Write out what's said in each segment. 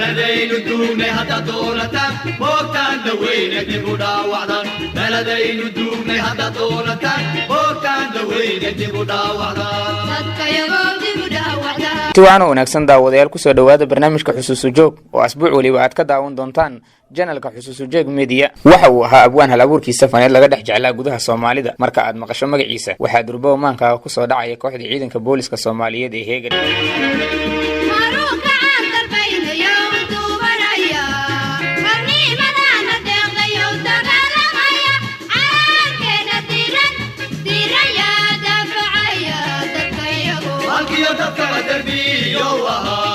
Beledaynu duugnay hadda doonataan, boogtaan daweyne dib u dhaawacdan. Beledaynu duugnay hadda doonataan, boogtaan daweyne dib u dhaawacdan. Ti wacan oo wanaagsan, daawadayaal, kusoo dhowaada barnaamijka Xusuusu Joog oo asbuuc weliba aad ka daawan doontaan channelka Xusuusu Joog Media. Waxa uu ahaa abwaan hal abuurkiisa faneed laga dhex jeclaa gudaha Soomaalida. Marka aad maqasho magaciisa, waxaa durbow maankaaga kusoo dhacaya kooxda ciidanka booliska Soomaaliyeed ee Heegan. Halkiyo dadkaba derbiyo ahaa.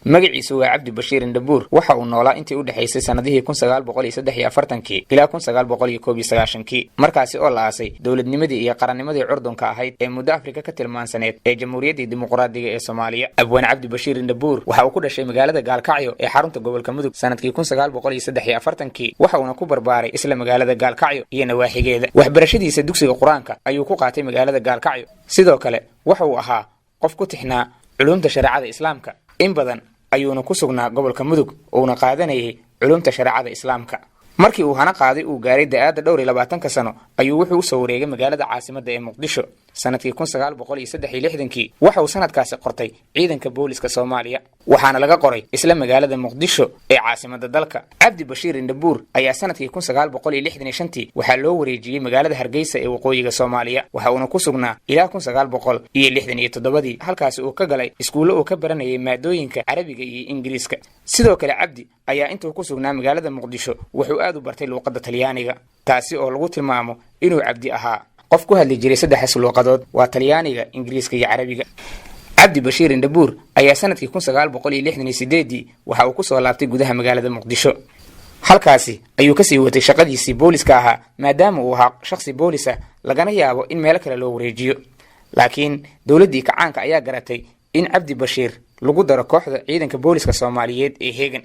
Magaciisu waa Cabdi Bashiir Indhabuur. Waxa uu noolaa intii u dhexaysay sannadihii 1943-kii ilaa 1991-kii, markaasi oo la aasay dowladnimadii iyo qarannimadii curdunka ahayd ee muddo Afrika ka tilmaansaneed ee Jamhuuriyaddii Dimuqraadiga ee Soomaaliya. Abwaan Cabdi Bashiir Indhabuur waxa uu ku dhashay magaalada Gaalkacyo ee xarunta gobolka Mudug sanadkii 1943-kii, waxa uuna ku barbaaray isla magaalada Gaalkacyo iyo nawaaxigeeda. Waxbarashadiisa dugsiga Qur-aanka ayuu ku qaatay magaalada Gaalkacyo. Sidoo kale waxa uu ahaa qof ku tixnaa culumta shareecada Islaamka. In badan ayuuna ku sugnaa gobolka Mudug uuna qaadanayay culumta shareecada Islaamka. Markii uu hana qaaday uu gaaray da-aadda dhowr iyo labaatanka sano ayuu wuxuu usoo wareegay magaalada caasimadda ee Muqdisho sanadkii 1963-kii. Waxa uu sanadkaasi qortay ciidanka booliska Soomaaliya, waxaana laga qoray isla magaalada Muqdisho ee caasimadda dalka. Cabdi Bashiir Indhabuur ayaa sanadkii 1965-tii waxaa loo wareejiyey magaalada Hargeysa ee waqooyiga Soomaaliya. Waxa uuna ku sugnaa ilaa 1967-dii, halkaasi uu ka galay iskuullo uu ka baranayay maadooyinka Carabiga iyo Ingiriiska. Sidoo kale Cabdi ayaa intuu ku sugnaa magaalada Muqdisho wuxuu aad u bartay luuqadda Talyaaniga, taasi oo lagu tilmaamo inuu Cabdi ahaa qof ku hadli jiray saddexdaas luuqadood, waa Talyaaniga, Ingiriiska iyo Carabiga. Cabdi Bashiir Indhabuur ayaa sanadkii 1968-dii waxa uu kusoo laabtay gudaha magaalada Muqdisho. Halkaasi ayuu kasii watay shaqadiisii booliska ahaa, maadaama uu ahaa shakhsi boolisa lagana yaabo in meelo kale loo wareejiyo. Laakiin dowladdii kacaanka ayaa garatay in Cabdi Bashiir lagu daro kooxda ciidanka booliska Soomaaliyeed ee Heegan.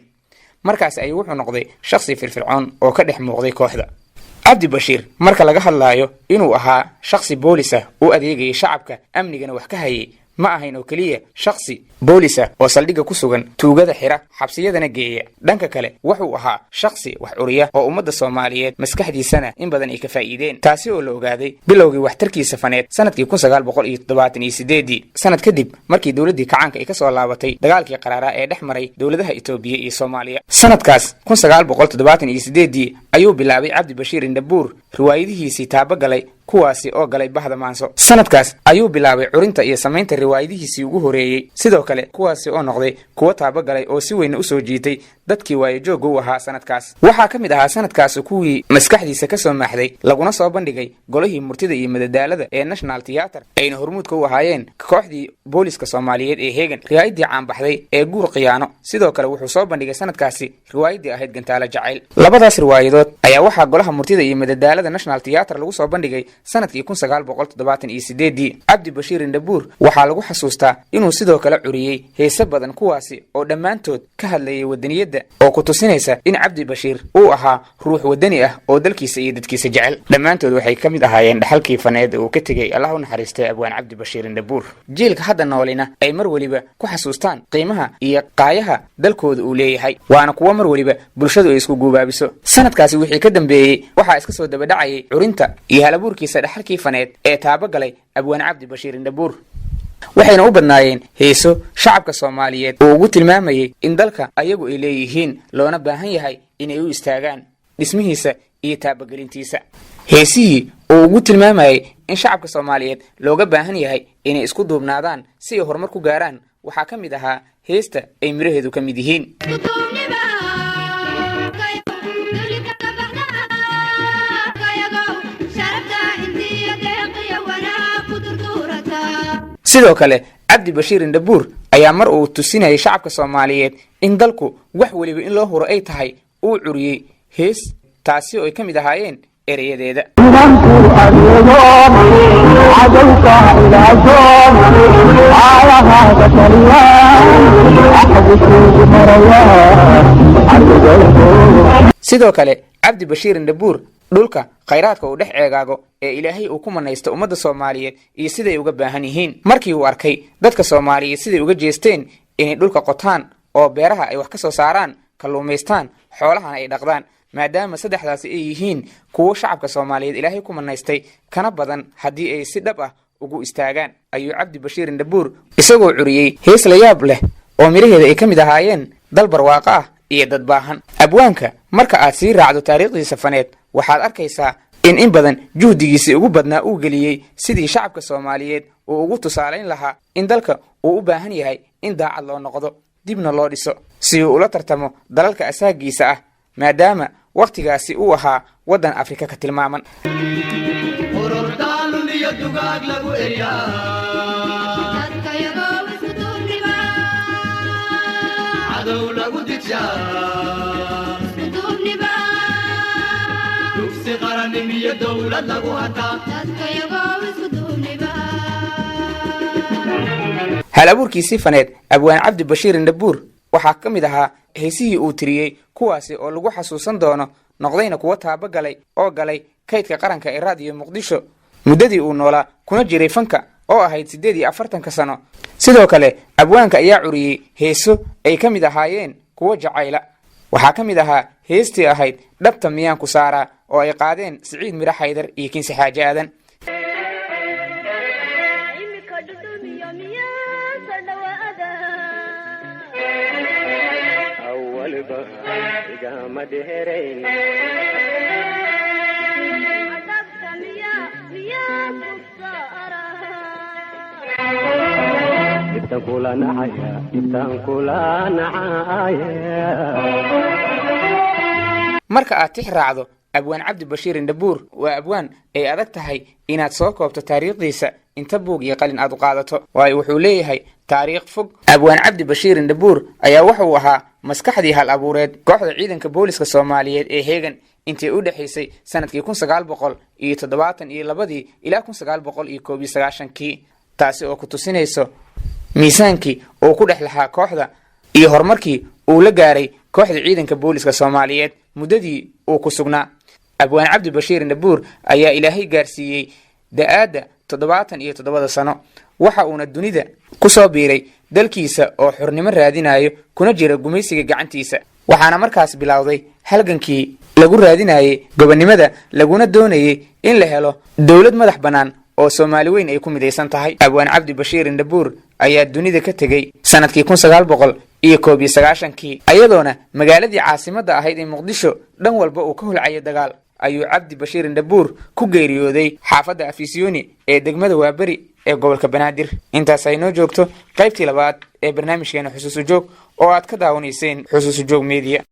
Markaasi ayuu wuxuu noqday shakhsi firfircoon oo ka dhex muuqday kooxda. Cabdi Bashiir marka laga hadlaayo inuu ahaa shakhsi boolisa u adeegayay shacabka, amnigana wax ka hayay, ma ahayn oo keliya shakhsi boolisa oo saldhigga ku sugan, tuugada xira, xabsiyadana geeya. Dhanka kale wuxuu ahaa shakhsi wax curiya oo ummadda Soomaaliyeed maskaxdiisana in badan ay ka faa'iideen, taasi oo la ogaaday bilowgii waxtarkiisa faneed sanadkii 1978-dii, sanad kadib markii dowladdii kacaanka ay kasoo laabatay dagaalkii qaraaraa ee dhex maray dowladaha Itoobiya iyo Soomaaliya. Sanadkaas 1978-dii ayuu bilaabay Cabdi Bashiir Indhabuur riwaayadihiisii taabagalay, kuwaasi oo galay bahda maanso. Sanadkaas ayuu bilaabay curinta iyo samaynta riwaayadihiisii ugu horeeyey, sidoo kale kuwaasi oo noqday kuwo taabagalay oo si weyn usoo jiitay dadkii waayojoogga u ahaa sanadkaas. Waxaa ka mid ahaa sanadkaas kuwii maskaxdiisa kasoo maaxday laguna soo bandhigay golihii murtida iyo madadaalada ee National Theatre, ayna hormuudka u ahaayeen kooxdii booliska Soomaaliyeed ee Heegan, riwaayaddii caanbaxday ee Guur Khiyaano. Sidoo kale wuxuu soo bandhigay sanadkaasi riwaayaddii ahayd Gantaalo Jacayl. Labadaas riwaayadood ayaa waxaa golaha murtida iyo madadaalada National Theatre lagu soo bandhigay sanadkii 1978-dii. Cabdi Bashiir Indhabuur waxaa lagu xasuustaa inuu sidoo kale curiyey heese badan, kuwaasi oo dhammaantood ka hadlayay wadaniyadda, oo ku tusinaysa in Cabdi Bashiir uu ahaa ruux wadani ah oo dalkiisa iyo dadkiisa jecel. Dhammaantood waxay ka mid ahaayeen dhaxalkii faneed uu ka tegey, Allah u naxariistay, abwaan Cabdi Bashiir Indhabuur, jiilka hadda noolina ay mar weliba ku xasuustaan qiimaha iyo qaayaha dalkooda uu leeyahay, waana kuwo mar weliba bulshadu ay isku guubaabiso. Sanadkaasi wixii ka dambeeyey waxaa iska soo dabadhacayay curinta iyo halabuurkiisa dhaxalkii faneed ee taabagalay abwaan Cabdi Bashiir Indhabuur, waxayna u badnaayeen heeso shacabka Soomaaliyeed uu ugu tilmaamayey in dalka ayagu ay leeyihiin, loona baahan yahay inay u istaagaan dhismihiisa iyo taabagelintiisa. Heesihii uu ugu tilmaamayey in shacabka Soomaaliyeed looga baahan yahay inay isku duubnaadaan si ay horumar ku gaaraan waxaa ka mid ahaa heesta ay miraheedu ka mid yihiin. Sidoo kale Cabdi Bashiir Indhabuur ayaa mar uu tusinayay shacabka Soomaaliyeed in dalku wax weliba in loo huro ay tahay uu curiyey hees, taasi oo ay ka mid ahaayeen ereyadeeda. Nimanku adeegoon cadowka ilaashoon caalahaga taliyaan axdisugu marayaan. Sidoo kale Cabdi Bashiir Indhabuur dhulka khayraadka uu dhex ceegaago ee Ilaahay uu ku manaysto ummadda Soomaaliyeed iyo siday uga baahan yihiin. Markii uu arkay dadka Soomaaliyeed siday uga jeesteen inay dhulka qotaan oo beeraha ay wax ka soo saaraan, kalluumaystaan, xoolahana ay dhaqdaan, maadaama saddexdaasi ay yihiin kuwo shacabka Soomaaliyeed Ilaahay ku manaystay kana badan haddii ay si dhab ah ugu istaagaan, ayuu Cabdi Bashiir Indhabuur isagoo curiyey hees la yaab leh oo midhaheeda ay ka mid ahaayeen "Dal barwaaqo ah iyo dad baahan". Abwaanka marka aad sii raacdo taariikhdiisa faneed, waxaad arkaysaa in badan juhdigiisii ugu badnaa uu geliyey sidii shacabka Soomaaliyeed uu ugu tusaalayn lahaa in dalka uu u baahan yahay in daacad loo noqdo, dibna loo dhiso, si uu ula tartamo dalalka asaagiisa ah, maadaama wakhtigaasi uu ahaa waddan Afrika ka tilmaaman. Ururdaalun iyo dugaag lagu eryaa, cadow lagu dijaa, dugsi qaranimiyo dowlad lagu hataa. Hal abuurkiisii faneed abwaan Cabdi Bashiir Indhabuur waxaa ka mid ahaa heesihii uu tiriyey, kuwaasi oo lagu xasuusan doono, noqdayna kuwo taabo galay oo galay kaydka qaranka ee Raadiyo Muqdisho muddadii uu noolaa kuna jiray fanka oo ahayd 48-ka sano. Sidoo kale abwaanka ayaa curiyey heeso ay ka mid ahaayeen kuwo jacayla. Waxaa ka mid ahaa heestii ahayd "Dhabta miyaan ku saaraa" oo ay qaadeen Siciid Miro Xaydar iyo Kinsi Xaaji Aadan. Imika dhudhumiyo miyaa soo dhawaada? Awalba igama dheerayn. Dhabta miyaa ku saara? Dhibtan kula nacaya, dhibtan kula nacaya. Marka aad tix raacdo, abwaan Cabdi Bashiir Indhabuur waa abwaan ay adag tahay inaad soo koobto taariikhdiisa inta buug iyo qalin aad u qaadato, waayo wuxuu leeyahay taariikh fog. Abwaan Cabdi Bashiir Indhabuur ayaa wuxuu ahaa maskaxdii hal abuureed kooxda ciidanka booliska Soomaaliyeed ee Heegan intii u dhexaysay sanadkii 1972-dii ilaa 1991-kii, taasi oo ku tusinayso miisaankii uu ku dhex lahaa kooxda iyo horumarkii uu la gaaray kooxda ciidanka booliska Soomaaliyeed muddadii uu ku sugnaa. Abwaan Cabdi Bashiir Indhabuur ayaa Ilaahay gaarsiiyey da-aadda 77-da sano, waxa uuna dunida ku soo biiray dalkiisa oo xornimo raadinayo kuna jira gumaysiga gacantiisa. Waxaana markaas bilowday halgankii lagu raadinayay gobonnimada, laguna doonayay in la helo dowlad madax bannaan oo Soomaali weyn ay ku midaysan tahay. Abwaan Cabdi Bashiir Indhabuur ayaa dunida ka tegey sanadkii 1991-kii, ayadoona magaaladii caasimadda ahayd ee Muqdisho dhan walba uu ka holcayo dagaal, ayuu Cabdi Bashiir Indhabuur ku geeriyooday xaafadda Afisiyoni ee degmada Waaberi ee gobolka Banaadir. Intaas ay noo joogto qaybtii labaad ee barnaamijkeena Xusuusu Joog oo aad ka daawanayseen Xusuusu Joog Media.